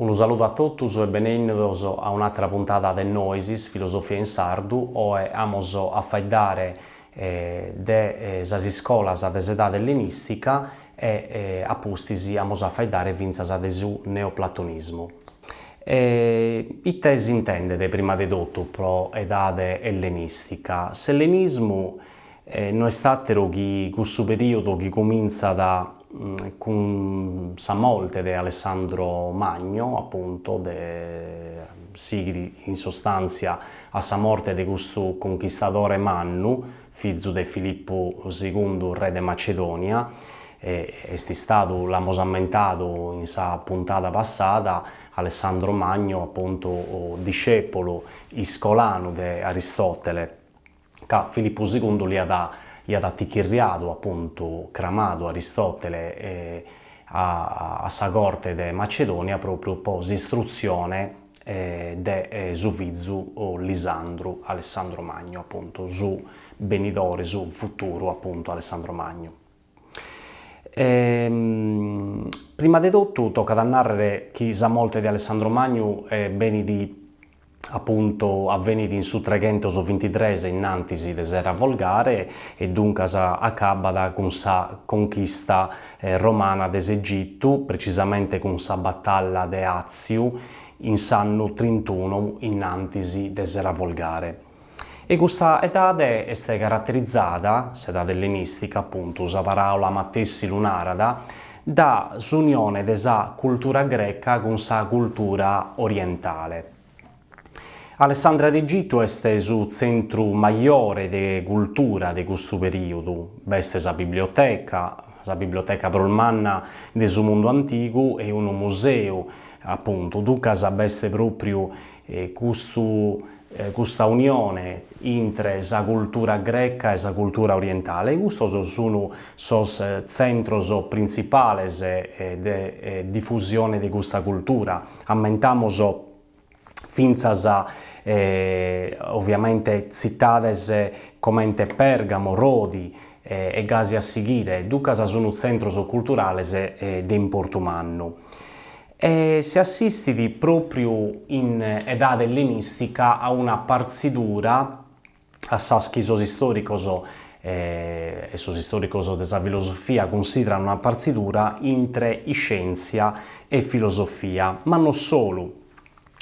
Unu saludu a totus e benennidos a un'àtera puntada de Noesis, Filosofia in Sardu. Oe amos a faeddare de sas iscolas de s'edade ellenìstica e a pustis amos a faeddare fintzas de su neoplatonismu. Ite s'intendet prima de totu pro edade ellenìstica? S'ellenismu no est àteru chi cussu perìodu chi cumintzat cun sa morte de Alessandro Magno, apuntu, de sighit in sostàntzia a sa morte de custu conchistadore mannu, fizu de Filippu segundu re de Macedònia, e est istadu, l'amus ammentadu in sa puntada passada, Alessandro Magno, apuntu, discepolu, iscolanu de Aristòtele. ca Filippu segundu l'aiat iat atichirriadu, apuntu, cramadu Aristòtele a sa corte de Macedònia pròpriu po s'istrutzione de su fizu Lisandru, Alessandro Magno, apuntu, su benidore, su futuru, apuntu, Alessandro Magno. Prima de totu tocat a nàrrere chi sa morte de Alessandro Magnu benit apuntu avenit in su treghentos bintitres innantis de s'era volgare e duncas acabat cun sa conchista romana de s'Egitu, precisamente cun sa batalla de Àtziu in s'annu trintunu innantis de s'era volgare. E custa edade est caraterizada, s'edade ellenìstica apuntu, sa paràula matessi lu narat, da s'unione de sa cultura greca cun sa cultura orientale. Alessandria d'Egitu est su tzentru majore de cultura de custu perìodu, b'est sa biblioteca, sa biblioteca prus manna de su mundu antigu e unu museu, apuntu, duncas b'est pròpriu custu custa unione intre sa cultura greca e sa cultura orientale, e custos sun sos tzentros printzipales de difusione de custa cultura. Ammentamus fintzas oviamente tzitades comente Pergamo, Rodi e gasi a sighire, duncas sun tzentros culturales de importu mannu. E si assistit pròpriu in edade ellenìstica a una partzidura a sas chi sos istòricos e sos istòricos de sa filosofia cunsideran una partzidura intre iscièntzia e filosofia, ma no solu.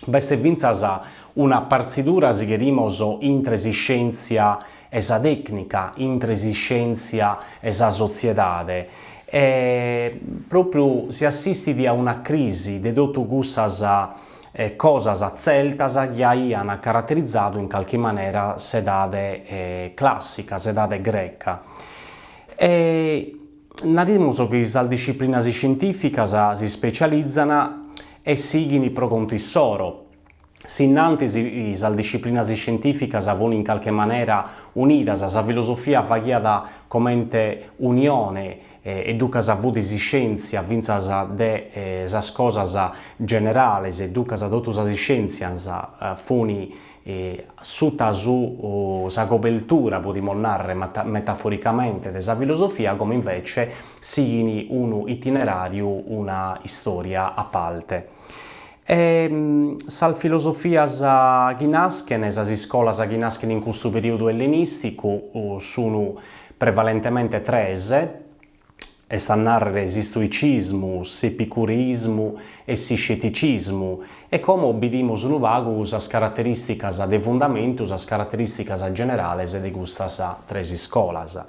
B'est fintzas una partzidura, si cherimus, intre s'iscièntzia e sa tècnica, intre s'iscièntzia e sa sotziedade. E pròpriu si assistit a una crisi de totu cussas cosas tzeltas chi aian caraterizadu in calchi manera s'edade clàssica, s'edade greca. E narimus chi sas disciplinas iscientìficas s'ispecializan e sighin pro contu issoro. Si innantis sas disciplinas iscientìficas fun in calche manera unidas, sa filosofia faghiat comente unione e ducas fut s'iscièntzia fintzas de sas cosas generales e ducas totu sas iscièntzias fun suta su sa cobertura, podimus nàrrere metaforicamente, de sa filosofia, como invece sighin unu itineràriu, una istòria a parte. E sas filosofias chi naschen, sas iscolas chi naschen in custu perìodu ellenìsticu sun prevalentemente tres, est a nàrrere s'istoicismu, s'epicureismu e s'isceticismu, e como bidimus unu pagu sas caraterìsticas de fundamentu, sas caraterìsticas generales de custas tres iscolas.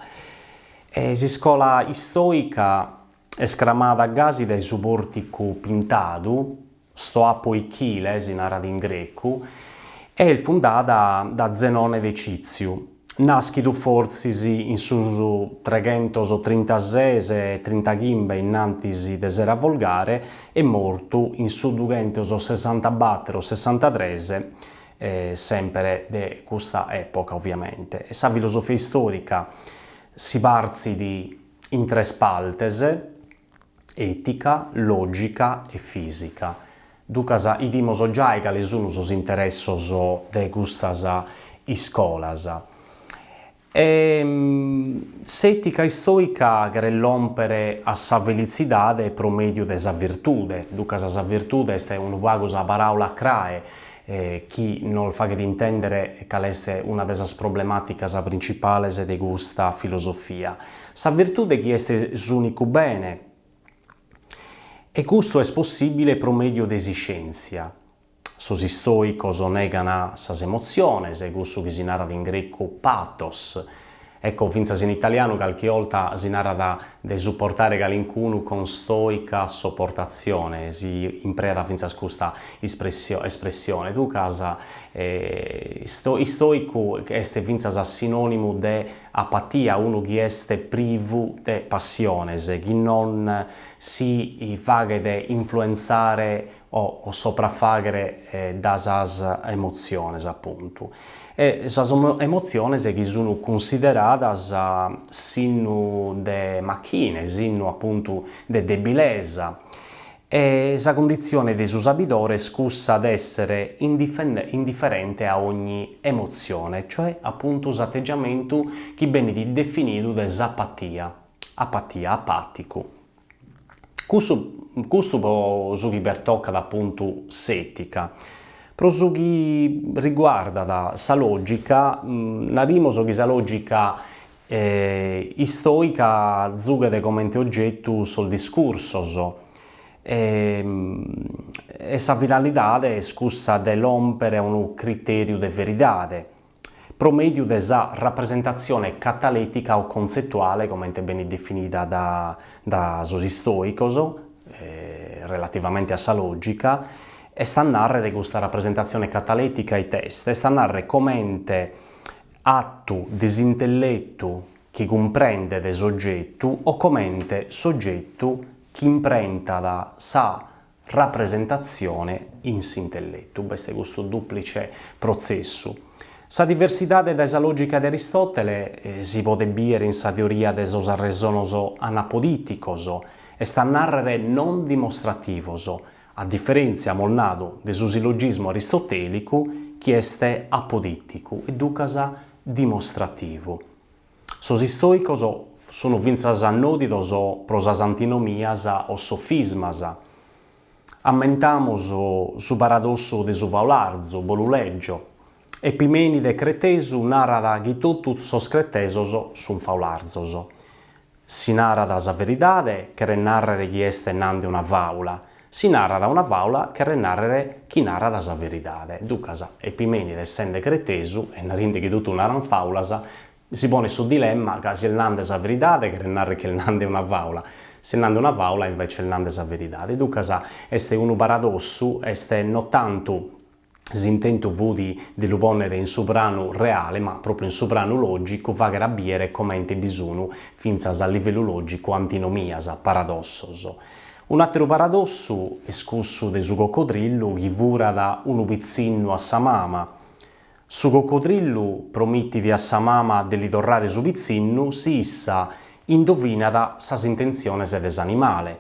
S'iscola istoica est cramada gasi dae su pòrticu pintadu, Stoa Poikile si narat in grecu, e est fundada da Zenone de Cìtziu, nàschidu fortzis in su treghentos trintases e trintachimbe innantis de s'era volgare e mortu in su dughentos sessantabater o sessantatres, semper de custa època oviamente. E sa filosofia istoica si partzit in tres partes, ètica, lògica e fìsica. Duncas 'idimus giai cale sun sos interessos de custas iscolas. E s'ètica istoica cheret lòmpere a sa felitzidade pro mèdiu de sa virtude, duncas sa virtude est unu pagu sa paràula crae chi nos faghet intèndere cale est una de sas problemàticas printzipales de custa filosofia. Sa virtude chi est s'ùnicu bene, e custu est possìbile pro mèdiu de s'iscièntzia. Sos istòicos negan sas emotziones, cussu chi si narat in grecu pathos. Ecco, fintzas in italianu calchi 'olta si narat de suportare calincunu con stoica sopportazione, si impreat fintzas custa espressione. Duncas, istòicu est fintzas sinònimu de apatia, unu chi est privu de passiones, chi non si faghet influentzare o soprafàghere da sas emotziones apuntu, e sas emotziones chi sun cunsideradas sinnu de machine, sinnu apuntu de debilesa, e sa cunditzione de su sabidore est cussa de èssere indiferente a ogni emotzione, cioè apuntu s'ategiamentu chi benit definidu de s'apatia, apatia, apàticu. Cussu custu pro su chi pertocat apuntu s'ètica. Pro su chi riguardat sa lògica, narimus chi sa lògica istòica zughet comente ogetu sos discursos e sa finalidade est cussa de lòmpere a unu critèriu de veridade. pro mèdiu de sa rapresentatzione catalètica o contzetuale, comente benit definida da sos istòicos, relativamente a sa lògica, est a nàrrere custa rapresentatzione catalètica ite est? Est a nàrrere comente atu de s'intelletu chi cumprendet s'ogetu o comente s'ogetu chi imprentat sa rapresentatzione in s'intelletu. B'est custu dùplice protzessu. Sa diversidade dae sa lògica de Aristòtele si podet bìere in sa teoria de sos arresonos anapodìticos, est a nàrrere non dimostrativos, a diferèntzia, amus nadu, de su sillogismu aristotèlicu chi est apodìticu e ducas dimostrativu. Sos istòicos sun fintzas nòdidos pro sas antinomias o sofismas. Ammentamus su paradossu de su faularzu, bos lu lègio. Epimenide cretesu narat chi totu sos cretesos sun faularzos. Si narat sa veridade cheret nàrrere chi est nande una fàula, si narat una fàula cheret nàrrere chi narat sa veridade. Duncas, Epimenide essende cretesu e narende chi totu naran fàulas, si ponet su dilemma ca si est nande sa veridade cheret nàrrere chi est nande una fàula, si est nande una fàula invece est nande sa veridade. Duncas est unu paradossu, est no tantu S'intentu fut de lu pònnere in su pranu reale, ma pròpriu in su pranu lògicu, fàghere a bìere comente bi sun, fintzas a livellu lògicu, antinomias, paradossos. Un'àteru paradossu est cussu de su cocodrillu chi furat unu pitzinnu a sa mama. Su cocodrillu promitit a sa mama de li torrare su pitzinnu si issa indovinat sas intentziones de s'animale.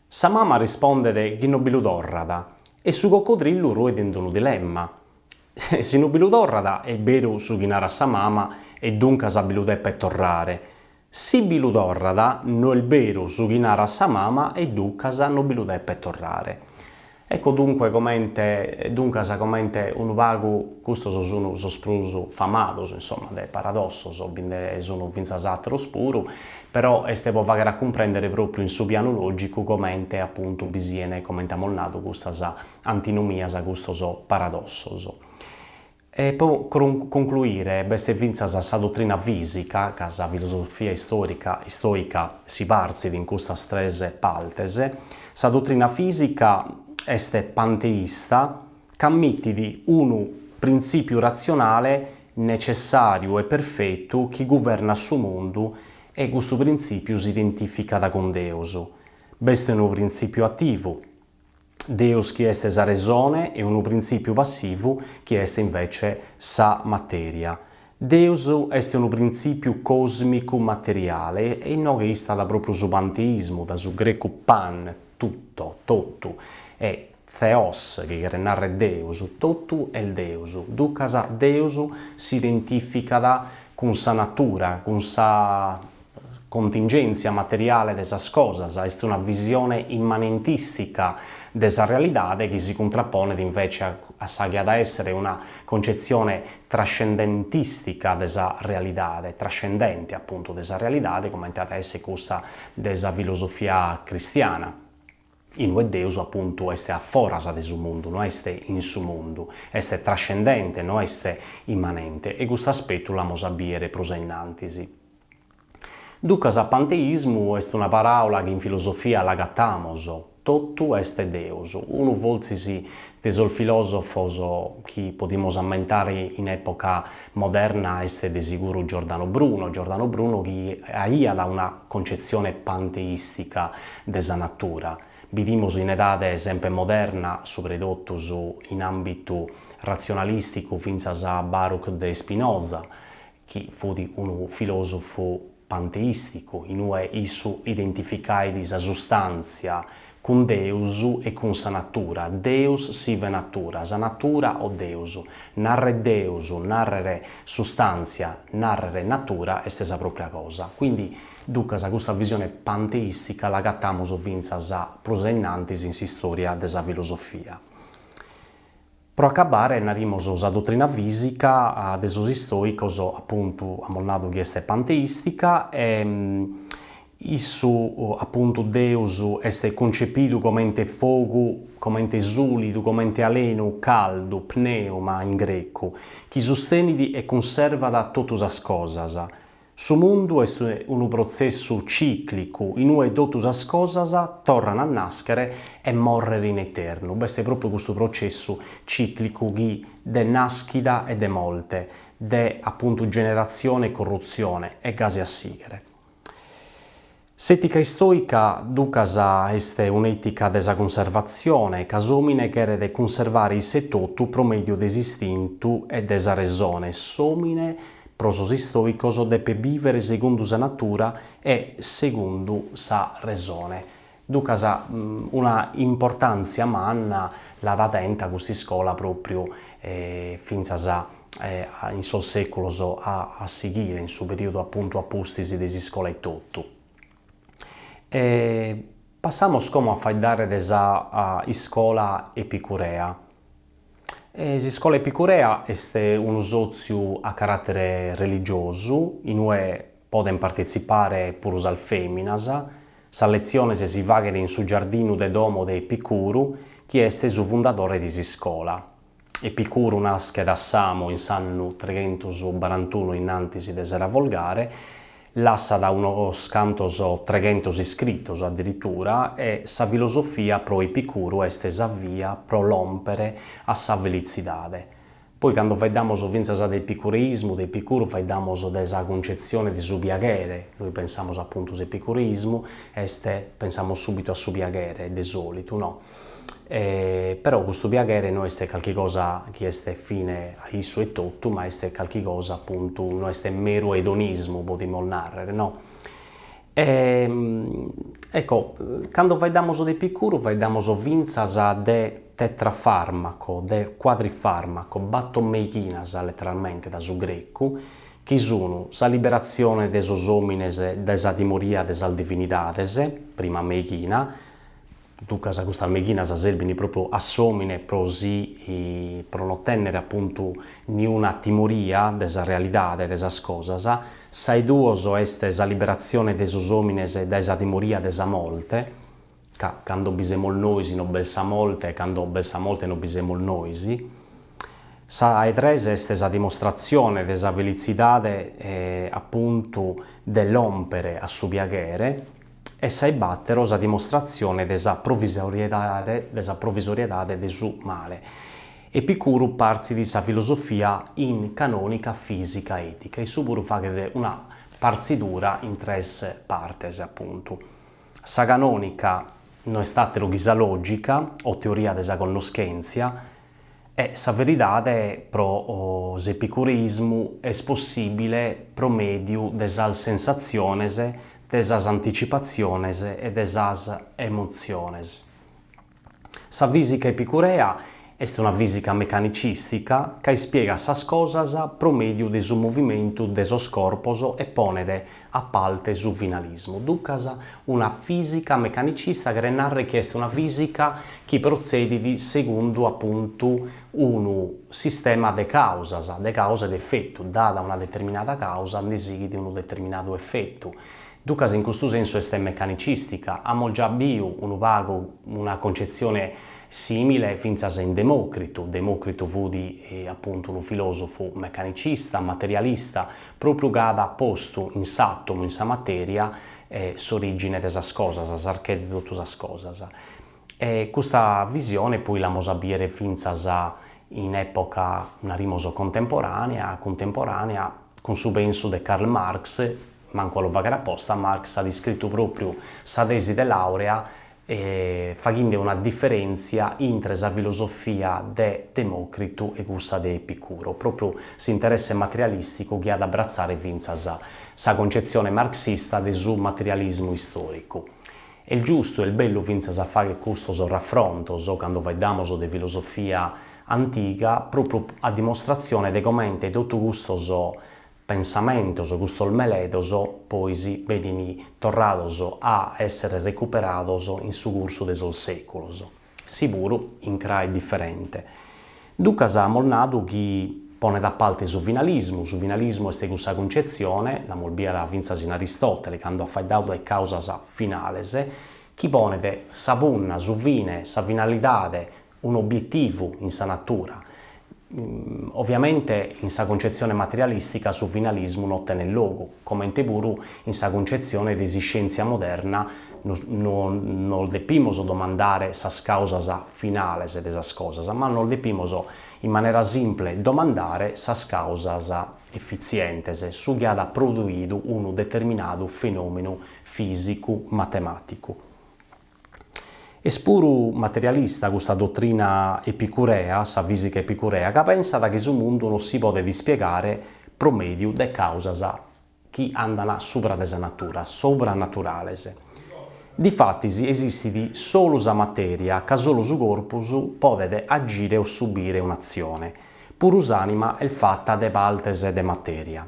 Sa mama rispondet chi no bi lu torrat e su cocodrillu ruet in unu dilemma. Si no bi lu torrat est beru su chi narat sa mama e duncas bi lu depet torrare. Si bi lu torrat no est beru su chi narat sa mama e duncas no bi lu depet torrare. Ecco dunque comente, duncas comente unu pagu custos sun sos prus famados, insomma, de paradossos, bi nde sun fintzas àteros puru, però est pro fagher a cumprèndere pròpriu in su pianu lògicu comente apuntu bi sien, comente amus nadu, custas antinomias, custos paradossos. E pro concluire b'est fintzas sa dotrina fìsica, ca sa filosofia istòrica istòica si partzit in custas tres partes. Sa dotrina fìsica est panteista, ca ammitit unu printzìpiu ratzionale netzessàriu e perfetu chi guvernat su mundu e custu printzìpiu s'identìficat cun Deus. B'est unu printzìpiu ativu, Deus chi est sa resone e unu printzìpiu passivu chi est invece sa matèria. Deus est unu printzìpiu còsmicu materiale e inoghe istat pròpriu su panteismu, da su grecu pan, tutto, totu, e theos, chi cheret nàrrere Deus, totu est Deus. Duncas Deus s'identìficat. cun sa natura, cun sa contingèntzia materiale de sas cosas, est una visione immanentìstica de sa realidade chi si cuntraponet invece a sa chi at a èssere una concetzione trascendentìstica de sa realidade, trascendente apuntu de sa realidade comente at a èssere cussa de sa filosofia cristiana. In ue Deus apuntu est a foras de su mundu, no est in su mundu, est trascendente, no est immanente, e custu aspetu l'amus a bìdere prus a innantis. Ducas panteismu est una paràula chi in filosofia l'agatamus, totu est Deus, unu fortzis de sos filòsofos chi podimus ammentare in època moderna est de siguru Giordano Bruno, Giordano Bruno chi aiat una concetzione panteìstica de sa natura. Bidimus in edade semper moderna, subra 'e totus in àmbitu ratzionalìsticu fintzas a Baruch de Spinoza, chi fut unu filòsofu panteìsticu, in ue issu identificait sa sustàntzia cun Deus e cun sa natura, Deus sive natura, sa natura o Deus. Nàrrere Deus, nàrrere sustàntzia, nàrrere natura est sa pròpria cosa. Quindi, ducas, custa visione panteìstica l'agatamus fintzas prus a innantis in s'istòria de sa filosofia. Pro acabare, narimus sa dotrina fìsica de sos istòicos, apuntu, amus nadu chi est panteìstica e issu, apuntu, Deus est cuncepidu comente fogu, comente sùlidu, comente alenu caldu, pneuma in grecu, chi sustenit e cunservat totu sas cosas. Su mundu est unu protzessu cìclicu in ue totu sas cosas torran a nàschere e mòrrere in eternu. B'est pròpiu custu processu cìclicu chi de nàschida e de morte, de apuntu generatzione e corrutzione e gasi a sìghere. S'ètica istòica, ducas, est un'ètica de sa cunservatzione, ca s'òmine cheret cunservare isse etotu pro mèdiu de s'istintu e de sa resone. S'òmine, pro sos istòicos, depet bìvere segundu sa natura e segundu sa resone. Ducas, una importàntzia manna l'at tenta custa iscola pròpriu fintzas in sos sèculos a a sighire, in su perìodu apuntu a pustis de s'iscola etotu. E passamus como a faeddare de sa iscola epicurea. S'iscola epicurea est unu sòtziu a caràtere religiosu in ue podent partetzipare puru sas fèminas, sas letziones si faghent in su giardinu de domo de Epicuru, chi est su fundadore de s'iscola. Epicuru naschet a Samo in s'annu treghentos barantunu innantis de s'era volgare, lassat unos cantos treghentos iscritos addiritura e sa filosofia pro Epicuru est sa via pro lòmpere a sa felitzidade. Poi cando faeddamos fintzas de epicureismu, de Epicuru faeddamos de sa cuncetzione de su piaghere, nois pensamos apuntu s'epicureismu est, pensamos subitu a su piaghere de solitu, no? Però custu piaghere no est calchi cosa chi est fine a issu etotu, ma est calchi cosa apuntu, no est meru edonismu, podimus nàrrere, no? Ecco, cando faeddamos de Epicuru faeddamos fintzas de tetrafarmaco, de quadrifarmaco, bator meighinas letteralmente da su grecu, chi sun sa liberatzione de sos òmines dae sa timoria de sas divinidades, prima meighina, Duncas custas meighinas serbint pròpriu a s'òmine pro si pro no tènnere apuntu niuna timoria de sa realidade de sas cosas. Sa 'e duos est sa liberatzione de sos òmines dae sa timoria de sa morte, ca cando bi semus nois no b'est sa morte e cando b'est sa morte no bi semus nois. Sa 'e tres est sa dimostratzione de sa felitzidade apuntu de lòmpere a su piaghere. E sa 'e bàtero sa dimostratzione de sa provisoriedade de sa provisoriedade de su male. Epicuru partzit sa filosofia in canònica, fìsica, ètica. Issu puru faghet una partzidura in tres partes, apuntu. Sa canònica no est àteru chi sa lògica o teoria de sa connoschèntzia, e sa veridade pro s'epicureismu est possìbile pro mèdiu de sas sensatziones, de sas anticipatziones e de sas emotziones. Sa fìsica epicurea Est una fìsica mecanicistica ca ispiegat sas cosas pro mèdiu de su movimentu de sos corpos e ponet a palte su finalismu. Duncas una fìsica mecanicista cheret nàrrere chi est una fìsica chi protzedit segundu apuntu unu sistema de càusas, de càusa e efetu, dada una determinada càusa nde sighit unu determinadu efetu. Duncas in custu sensu est mecanicistica. Amus già biu unu pagu una concetzione simile fintzas in Democritu. Democritu fut apuntu unu filosofu mecanicista, materialista, propriu ca at postu in s'atomu, in sa materia, s'origine de sas cosas, s'archè de totu sas cosas. E custa visione poi l'amus a bìere fintzas in epoca, narimos, contemporanea, cuntemporanea, cun su pensu de Karl Marx, mancu a lu fàghere aposta, Marx at iscritu pròpriu sa tesi de làurea faghende una diferèntzia intre sa filosofia de Demòcritu e cussa de Epicuro, pròpriu s'interesse materialìsticu chi at a abbratzare fintzas sa concetzione marxista de su materialismu istòricu. Est giustu, est bellu fintzas a fàghere custos rafrontos cando faeddamos de filosofia antiga, pròpriu a dimostratzione de comente totu custos pensamentos, custos meledos pois benint torrados a èssere recuperados in su cursu de sos sèculos, si puru in crae diferente. Duncas amus nadu chi ponet a palte su finalismu, su finalismu est cussa cuncetzione, l'amus bida fintzas in Aristòtele cando at faeddadu de càusas finales, chi ponet sa punna, su fine, sa finalidade, un'obietivu in sa natura. Oviamente in sa cuncetzione materialìstica su finalismu no tenet logu, comente puru in sa cuncetzione de s'iscièntzia moderna no nos depimus domandare sas càusas finales de sas cosas, ma nos depimus in manera simple domandare sas càusas efitzientes, su chi at produidu unu determinadu fenòmenu fìsicu matemàticu. Est puru materialista custa dotrina epicurea, sa fìsica epicurea, ca pensat chi su mundu non si podet ispiegare pro mèdiu de càusas chi andant subra de sa natura, sobranaturales. Difatis esistit solu sa matèria ca solu su corpus podet agire o subire un'atzione. Puru s'ànima est fata de partes de matèria.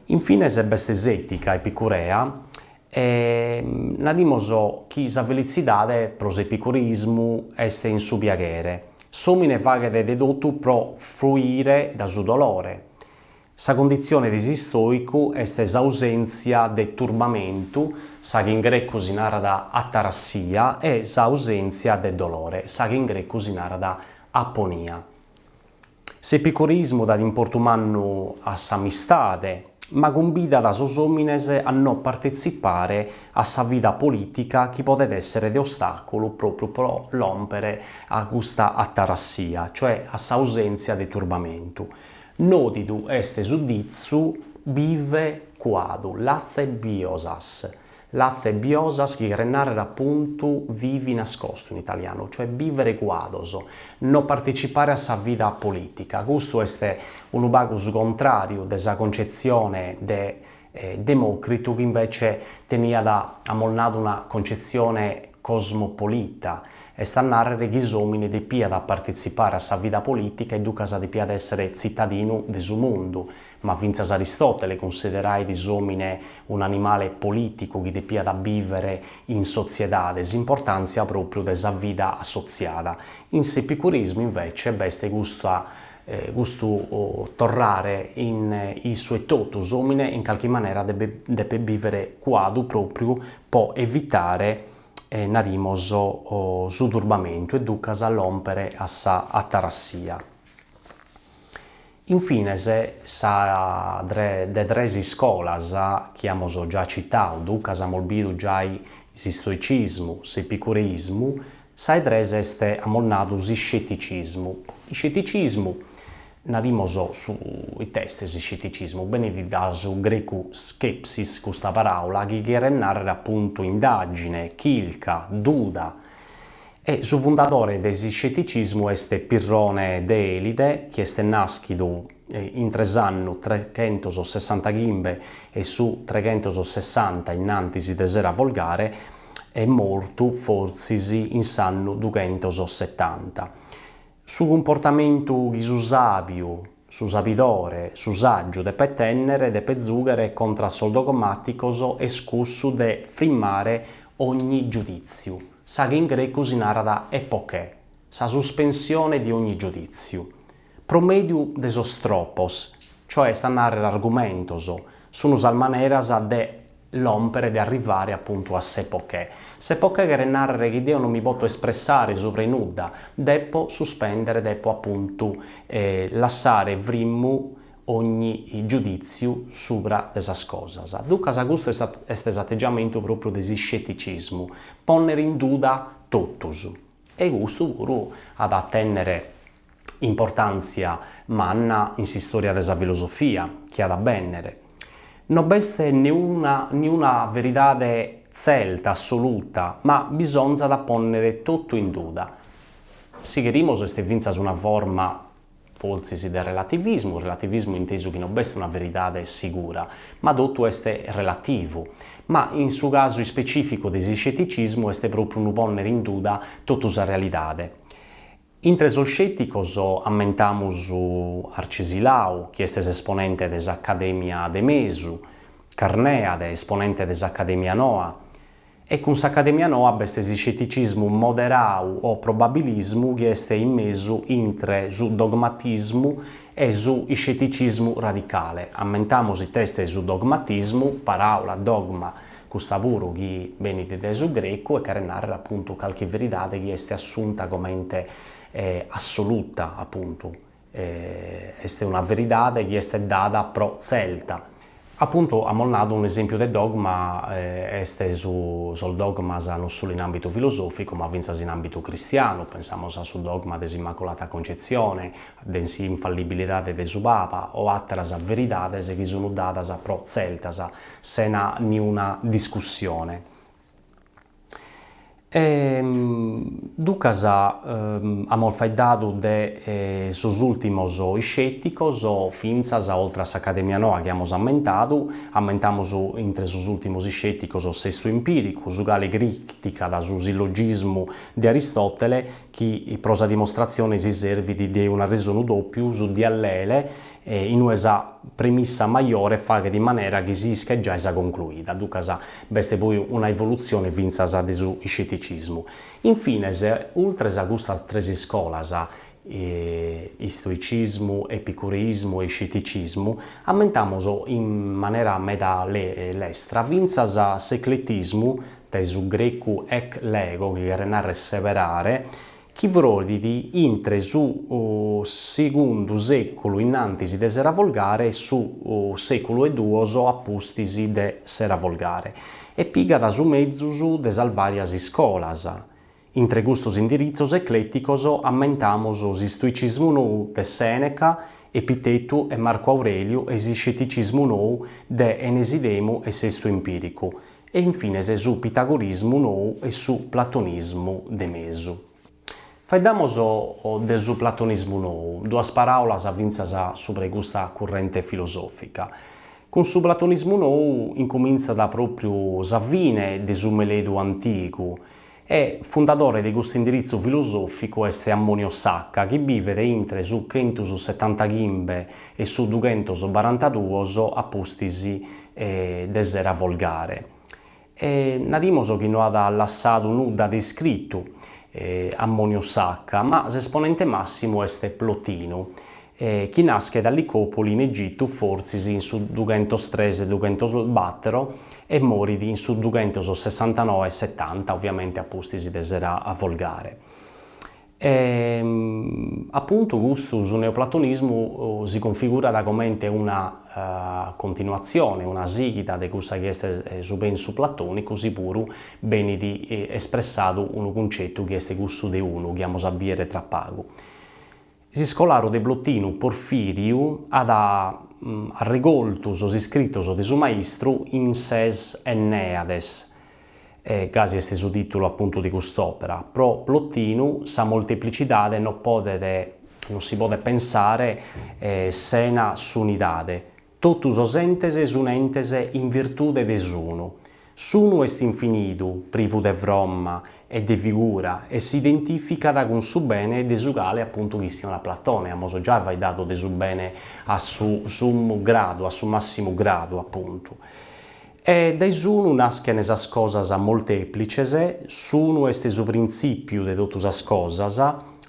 Infines b'est s'ètica epicurea e narimos chi sa felitzidade pro s'epicureismu est in su piaghere. S'òmine faghet de totu pro fuire da su dolore. Sa conditzione de s'istòicu est s'ausèntzia de turbamentu, sa chi in grecu si narat atarassia, e s'ausèntzia de dolore, sa chi in grecu si narat aponia. S'epicureismu dat importu mannu a s'amistade, ma cumbidat sos òmines a no partetzipare a sa vida polìtica chi podet èssere de ostàculu pròpriu pro lòmpere a custa atarassia, cioè a s'ausèntzia de turbamentu. Nòdidu est su ditzu bive cuadu, lathe biosas, Lathe biosas chi cheret nàrrere apuntu vivi nascosto in italianu, cioè bìvere cuados, no partecipare a sa vida polìtica. Custu est unu pagu su contràriu de sa concetzione de Demòcritu chi invece teniat, amus nadu, una concetzione cosmopolita, est a nàrrere chi s'òmine depiat partetzipare a sa vida polìtica e ducas depiat èssere tzitadinu de su mundu, Ma fintzas Aristòtele cunsiderait s'òmine un'animale polìticu chi depiat bìvere in sotziedade, s'importàntzia pròpriu de sa vida assotziada. In s'epicurismu invece b'est custa custu torrare in issu etotu, s'òmine in calchi manera depet bìvere cuadu pròpriu po evitare narimos su turbamentu e ducas lòmpere a sa atarassia. Infines, sa de tres iscolas chi amus già citadu, duncas amus bidu giai s'istoicismu, s'epicureismu, sa 'e tres est, amus nadu, s'isceticismu. Isceticismu, narimos su ite est s'isceticismu, benit da su grecu skepsis, custa paraula chi cheret narrer apuntu indagine, chirca, duda, E su fundadore de s'isceticismu est Pirrone de Elide, chi est nàschidu intre s'annu trechentossessantachimbe e su trechentossessanta innantis de s'era volgare e mortu fortzis in s'annu dughentossetanta. Su cumportamentu chi su sàbiu, su sabidore, su sàgiu depet tènnere, depet zùghere contra a sos dogmàticos est cussu de frimmare ogni giudìtziu, sa chi in grecu si narat epoché, sa suspensione di ogni giudìtziu, pro mèdiu de sos tropos, cioè est a nàrrere argumentos, sunt sas maneras de lòmpere, de arrivare apuntu a s'epoché. S'epoché cheret nàrrere chi deo non mi poto espressare subra 'e nudda, depo suspèndere, depo apuntu lassare frimmu ogni giudìtziu subra de sas cosas. Duncas custu est s'ategiamentu pròpriu de s'isceticismu, pònnere in duda totus. E custu puru at a tènnere importàntzia manna in s'istòria de sa filosofia chi at a bènnere. No b'est niuna niuna veridade tzerta, assoluta, ma bisonzat a pònnere totu in duda. Si cherimus est fintzas una forma fortzis de relativismu, relativismu intesu chi no b'est una veridade sigura, ma totu est relativu. Ma in su casu ispecìficu de s'isceticismu est pròpriu unu pònnere in duda totu sa realidade. Intre sos scèticos ammentamus Arcesilau, chi est s'esponente de s'Acadèmia de Mesu, Carnèade, esponente de s'Acadèmia Noa, e cun s'Acadèmia Noa b'est s'isceticismu moderau o probabilismu chi est in mesu intre su dogmatismu e su isceticismu radicale. Ammentamus ite est su dogmatismu, paràula dogma Custa puru chi benit dae su grecu e cheret nàrrere apuntu calchi veridade chi est assunta comente assoluta, apuntu, est una veridade chi est dada pro tzerta. Apuntu amus nadu un'esèmpiu de dogma est su sos dogmas non solu in àmbitu filosòficu ma fintzas in àmbitu cristianu, pensamus a su dogma de s'Immacolata Concetzione, de s'infallibilidade de su Papa o àteras veridades chi sunt dadas pro tzertas sena niuna discussione. E duncas amus faeddadu de sos ùltimos iscèticos, fintzas oltre a s'Acadèmia Noa chi amus ammentadu, ammentamus intre sos ùltimos iscèticos Sestu Empìricu, su cale crìticat su sillogismu de Aristòtele chi pro sa dimostratzione si servit de un'arresonu dòpiu, su diallele, in ue sa premissa majore faghet in manera chi si ischet giai sa concluida, duncas b'est poi una evolutzione fintzas de su isceticismu. In fines, ultres a custas tres iscolas, istoicismu, epicureismu e isceticismu, ammentamus in manera meda lestra fintzas s'ecletismu, dae su grecu ek lego, chi cheret narrer seberare, chi frorit intre su segundu sèculu in antis de s'era volgare e su sèculu e duos a pustis de s'era volgare, e pigat su mezus de sas vàrias iscolas. Intre custos indiritzos eclèticos ammentamus s'istoicismu nou de Sèneca, Epitetu e Marcu Aurèliu e s'isceticismu nou de Enesidemu e Sestu Empìricu, e infines su pitagorismu nou e su platonismu de mesu. Faeddamos de su platonismu nou, duas paràulas fintzas subra 'e custa currente filosòfica. Cun su platonismu nou incumintzat pròpriu sa fine de su meledu antigu e fundadore de custu indiritzu filosòficu est Ammonio Sacca chi bivet intre su chentusetantachimbe e su dughentosbarantaduos a pustis de s'era volgare. E narimos chi no at lassadu nudda de iscritu Ammonio Sacca, ma s'esponente massimu est Plotinu, chi naschet a Licopoli in Egitu fortzis in su dughentos-tres dughentos-bàtero e morit in su dughentos-sessantanoe setanta, ovviamente a pustis de s'era volgare. E apuntu custu, su neoplatonismu si configurat comente una continuatzione, una sighida de cussa chi est su pensu platonicu, si puru benit espressadu unu cuncetu chi est cussu de unu, chi amus a bìdere tra pagu. S'iscolaru de Plotinu Porfiriu at arregoltu sos iscritos de su maistru in ses Enneades, e gasi est su tìtulu apuntu de cust'òpera. Pro Plotinu sa molteplicidade no podet no si podet pensare sena s'unidade. Totu sos entes sun entes in virtude de s'unu. S'unu est infinidu, privu de fromma. e de figura e si identificat cun su bene de su cale apuntu chistionat Platone, amus giai faeddadu de su bene a su summu gradu, a su massimu gradu apuntu. E dae s'unu naschen sas cosas molteplices, s'unu est su printzìpiu de totu sas cosas,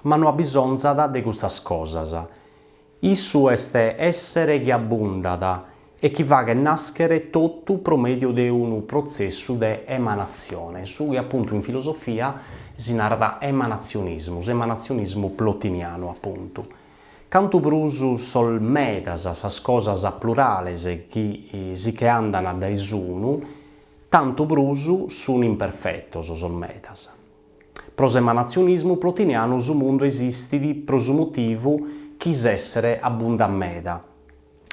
ma no abbisonzat de custas cosas. Issu est èssere chi abbundat e chi faghet nàschere totu pro mèdiu de unu protzessu de emanatzione, su chi apuntu in filosofia si narat emanatzionismu, s'emanatzionismu plotinianu apuntu. Cantu prus sos medas sas cosas plurales chi si che andan dae s'unu, tantu prus sun imperfetos sos medas. Pro s'emanatzionismu plotinianu su mundu esistit pro su motivu chi s'èssere abbundat meda.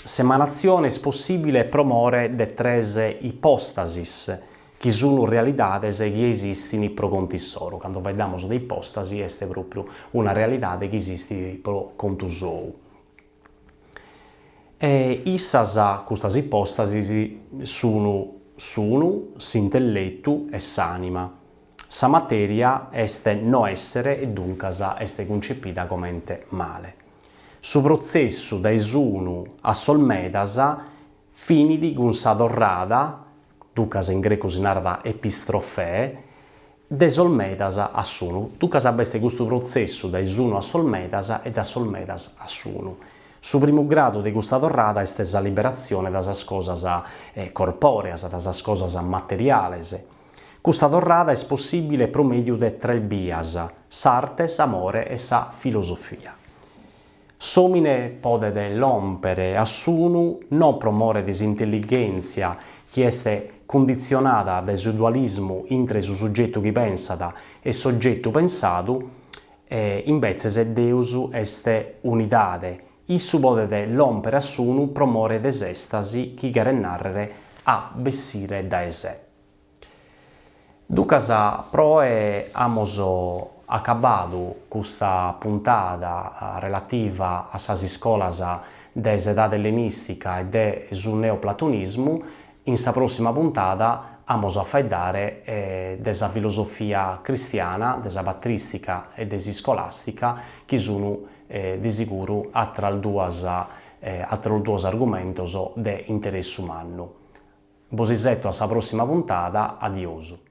S'emanatzione est possìbile pro more de tres ipòstasis, chi sun realidades chi esistin pro contu issoro. Cando faeddamus de ipòstasi est pròpriu una realidade chi esistit pro contu sou. E issas, custas ipòstasis, sun s'unu, s'intelletu e s'ànima. Sa matèria est no èssere e duncas est cuncepida comente male. Su protzessu dae s'unu a sos medas finit cun sa torrada, duncas in grecu si narat epistrofè, de sos medas a s'unu. Duncas b'est custu protzessu dae s'unu a sos medas e dae sos medas a s'unu. Su primu gradu de custa torrada est sa liberatzione dae sas cosas corpòreas, dae sas cosas materiales. Custa torrada est possìbile pro mèdiu de tres bias, s'arte, s'amore e sa filosofia. S'òmine podet lòmpere a s'unu no pro more de s'intellighèntzia chi est cunditzionada dae su dualismu intre su sugetu chi pensat e s'ogetu pensadu, e imbetzes Deus est unidade, issu podet lòmpere a s'unu pro more de s'èstasi chi cheret nàrrere a bessire dae se. Duncas pro oe amus acabadu custa puntada relativa a sas iscolas de s'edade ellenìstica e de su neoplatonismu, in sa pròssima puntada amus a faeddare de sa filosofia cristiana, de sa patrìstica e de s'iscolàstica chi sun de siguru àteras duas àteros duos argumentos de interessu mannu. Bos iseto a sa prossima puntada, adiosu.